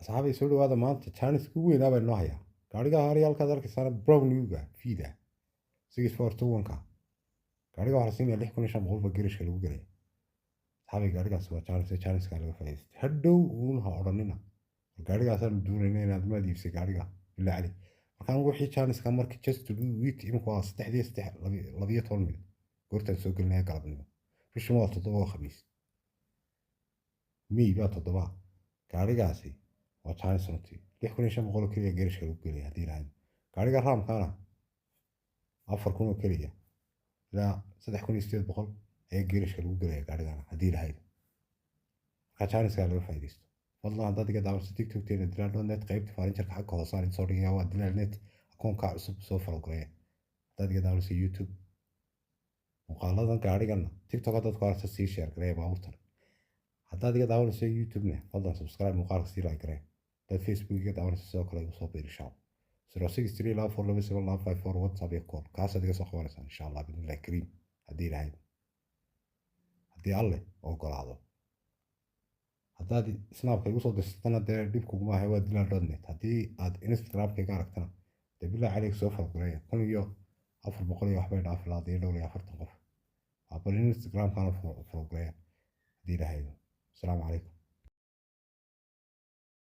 Asxaabay, soo dhawaada. Maanta chance ugu weynaa baa inoo hayaa gaariga Harrier-kaad arkaysaana, brand newga vida 6421-ka. Gaariga waxaa la siinaya 6500 ba garishka lagu gelaya. Asxaabay, gaarigaas waa chance, chanceka laga faa'iidaystay. Hadhow uun ha odhanina gaarigaasaanu doonayna inaad maad iibsay gaariga, bilaa cali. Marka anigu wixii chanceka marka just to do it. Imika waa saddexdii saddex 12 minute goortaan soo gelinaya galabnimo. Bishuna waa 7, waa Khamiis, May baa 7. Gaarigaasi waa chance runtii. 6500 oo keliya garishka lagu gelaya haddii lahayd. Gaariga Ramkaana 4000 oo keliya ilaa 3800 ayaa garishka lagu gelaya gaarigana haddii lahayd. Marka chanceka laga faa'iidaysto fadlan. Haddaad iga daawanayso TikTok-teena dilaal.net, qaybta furniture-ka xagga hoose aan soo dhigaya waa Dilaal Net. Akoonkaa cusub soo follow gareeya. Haddaad iga daawanayso YouTube muuqaaladan gaarigana, TikTok haddaad ku aragto, sii share gareeya baabuurtan. Haddaad iga daawanayso YouTube-na, fadlan subscribe, muuqaalka sii like garee. Haddaad Facebook iga daawanayso, sidoo kale igu soo biir insha Allah. 0632427254, WhatsApp iyo call kaasaad iga soo qabanaysaan insha Allah bidnillahi kariim, haddii Ilaahay, haddii Alle ogolaado. Haddaad Snapka igu soo dirsatana, dee dhib kuguma ahay, waa dilaal.net. Haddii aad Instagramka iga aragtana, dee bilaa caleyk soo follow gareeya. 1400 iyo waxbay dhaafi lahayd iyo dhowr iyo afartan qof. Bal Instagramkana follow gareeya haddii Ilaahay. Asalaamu calaykum.